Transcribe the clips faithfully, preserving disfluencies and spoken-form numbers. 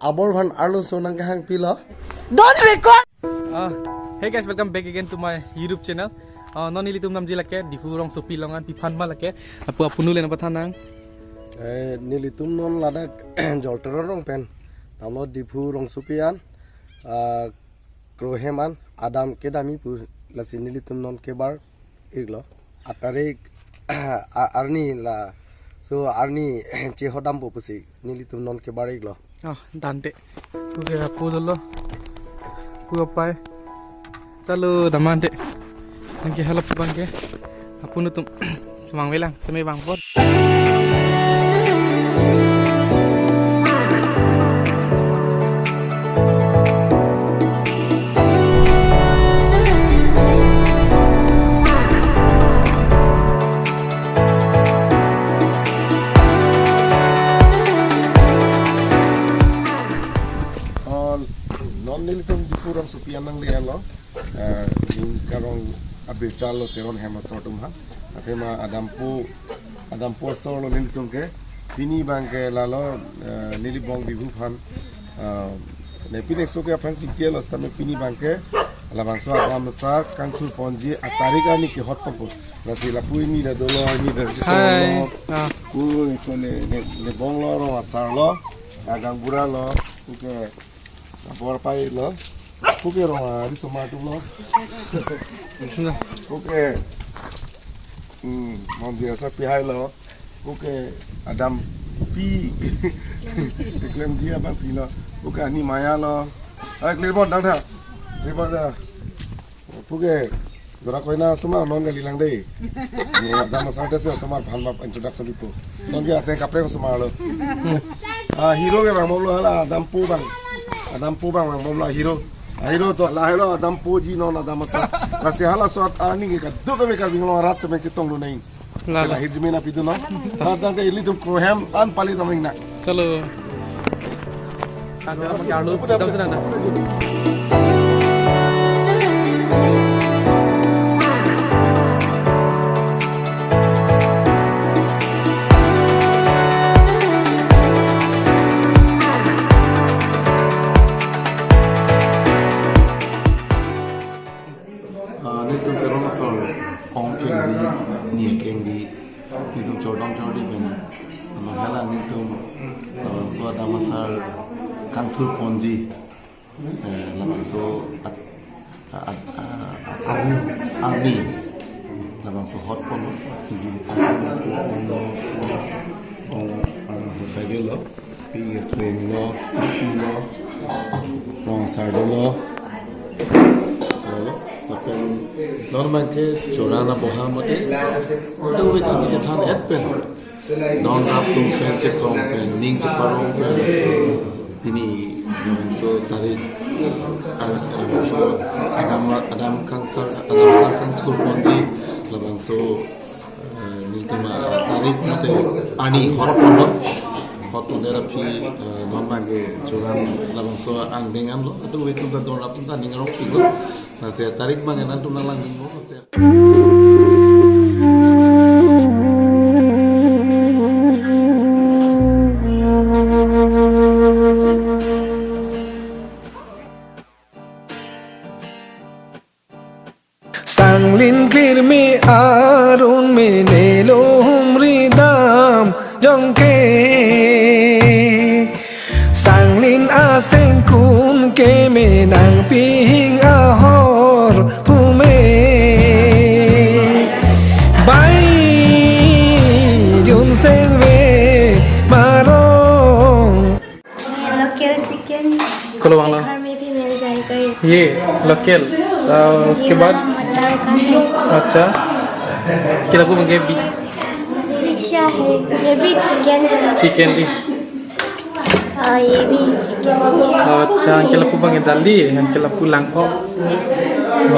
abor aphan arloso nangkehang pilo. Don't record. Uh, hey guys, welcome back again to my YouTube channel. Uh, non nelitum namji lake Diphu rongsopi along an, piphan ma lake. Apu apunu le nangpathan nang. Eh, nelitum non ladak Jolteron rong pen. Damlo Diphu rongsopi an. Ah, Krohem an. Adam kedam-i pu, lasi nelitum non kebar iklo. Atarik a-, arni laso arni chehodampo pusi nelitum non kebar iklo. Oh, dante. Puke apu dolo. Pu apai. Chalo damante. Nangkehelo pu abangke. Apunu atum. Semang velang, semai vangpon. Oh, non nelitum Diphu rongsopi an nangdelo. Eh, ning karong abirta lo Teron hem asor atum ha. Athema adampo, adampo asor lo nelitum ke. Pini abangke lalo, eh, neli bong bibhu aphan. Eh, ne pini so ke aphan singkir lo, setame pini abangke labangso Adam asar kangthur ponji atarik arni kehot ponpo. Lasi lapu ini da dolo, ini da Hai. Dolo. Ah. Ku itu ne, ne, ne bong lo, rong asar lo, agang bura lo. Oke. Abor apai lo. Puke rong ari somar atum lo. Sudah. Puke. Hmm, Monji asar pihai lo. Puke adampi. Klemji abangpi lo. Puke ani maya lo. Ai, klem bon dang tha. Klem bon da. Puke. Dora koina osomar non kali lang dei. Adam asar te si osomar aphan map introduction dipo. Non ke ateng kaprek osomar lo. Ah, hero ke vang bomlo hala adampo abang. Adampo abang vang bomlo hero. Ah, hero to lahelo adampoji non adam asar. Lasi halaso arni ke kaduk kami Karbi Anglong arat semeng chetong lo nai. Lalo. Lahir jemen api tu no. Tang ke ilitum Krohem an pali taming na. Chalo. Ada apa kalau kita sana. Ah, nelitum Teron asor ong kengri, ni kengri, nelitum chordom chordi pen. Mahala nelitum, ah, so adam asar kangthur ponji, eh, labangso at-, at-, ah, at-, arni, arni, labangso hot ponlo, sigi, ong, ong, ong, ong, ong, lo. Pi klem lo, pi lo, rong asar dolo. Lo, lapen non abangke choran aboha mate. Ado ve chini chethan et pen. Don rap atum pen chetong pen, ning cheparong pen. Pini, so tarik, ah, so, adam, adam kangsar, adam asar kangthur ponji, labangso Eh, nelitum atarik mate arni hot ponlo. Hot ponlo aphi, eh, non abangke choran labangso angdeng anlo. Ado ve atum ta don rap atum ta ning arong pilo. Lasi atarik abang nangtum nanglang dingpo. Sanglin klirme arun me nelo humri dam jongke. Sanglin asengkun keme nangpihing ahor pume. Bai jun sengve marong. ये local chicken कौन वाला? घर में भी मिल जाएगा ये। ये लोकल, अ, उसके ये बाद? वाला मटर का है। अच्छा, किला को बंगे भी? ये क्या है? ये भी चिकन है। चिकन भी? हाँ, ये भी चिकन है। अच्छा, किला को बंगे दाल दी, किला को लंग को।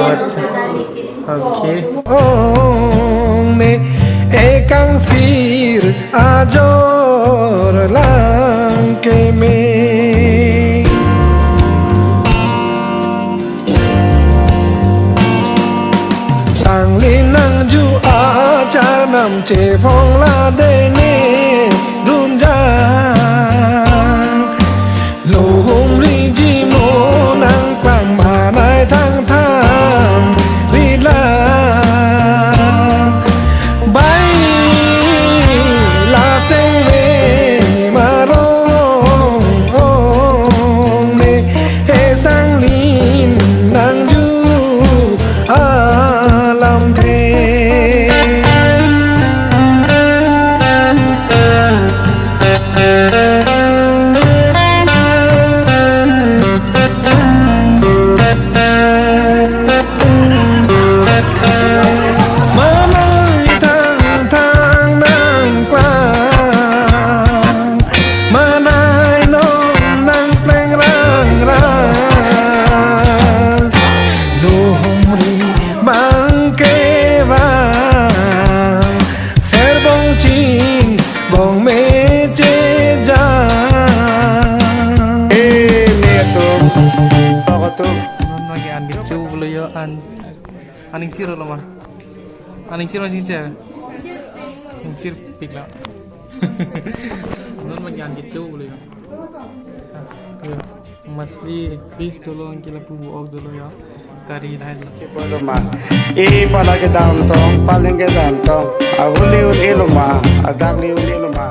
अच्छा। Okay. Ong ne ekang sir ajor lang keme. Sanglin nangju achar nam chephong la dene runjang. Lo Humriji mo nangpang manai thangthang rila. Bai la seng ve marong ong ne he sanglin nangju alamthe. Manai thangthang nangplang, manai non nangpleng rangrang. Lohumri bang kevang, ser bong chin bong meche ja. Eh, me atum, tok atum. Non magi an kecho pulo yo, an, an ingsir lo ma? An ingsir ma, ingsir? Ingsirpik la. Non magi an kecho pulo yo. Ah, yo. Mostly fish dolo, anke lapu ok dolo ya. Kari lahai dolo. Ke pulo ma. E pala kedam tong, paleng kedam tong. Ahuli un-e lo ma, adakli un-e lo ma.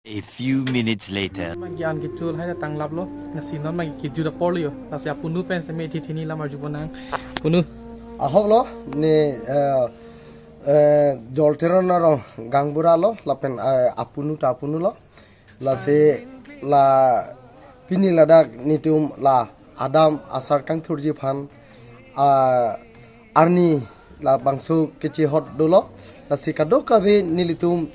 A few minutes later. Magi an kecho lahai ta tanglaplo. Lasi non magi kejut apor lo yo. Lasi apunu pen seme thi thini lam arju ponang. Punu. Ahok lo, ne, eh, eh, Jol Teron arong gaonbura lo, lapen, eh, apunu ta apunu lo. Lasi la pini ladak netum la adam asar kangthurji aphan, ah, arni labangso kechehot dolo. Lasi kadokave nelitum,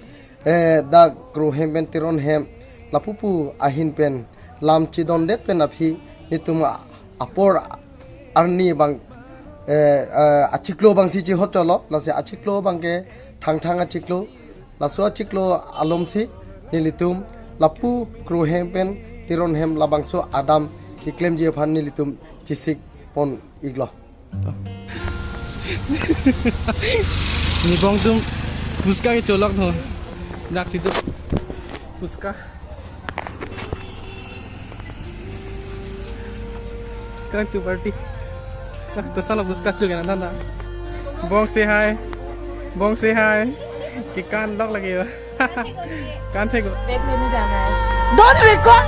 eh, dak Kro hem pen Teron hem lapupu ahin pen lam chedondet pen aphi netum a-, apor arni bang, eh, eh, achiklo bangsi chehot cholo. Lasi achiklo bangke Thangthang achiklo. Laso achiklo alomsi nelitum lapu Kro hem pen Teron hem labangso adam keklemji aphan nelitum chesik pon iklo. Ni bong atum puska kecholok no. Dak situ puska. Puska chu party. Puska, to sala puska chu kena nana. Bong say hi. Bong say hi. Kekan lok lagi yo. Kan thek. Back नहीं जाना है। Don't record.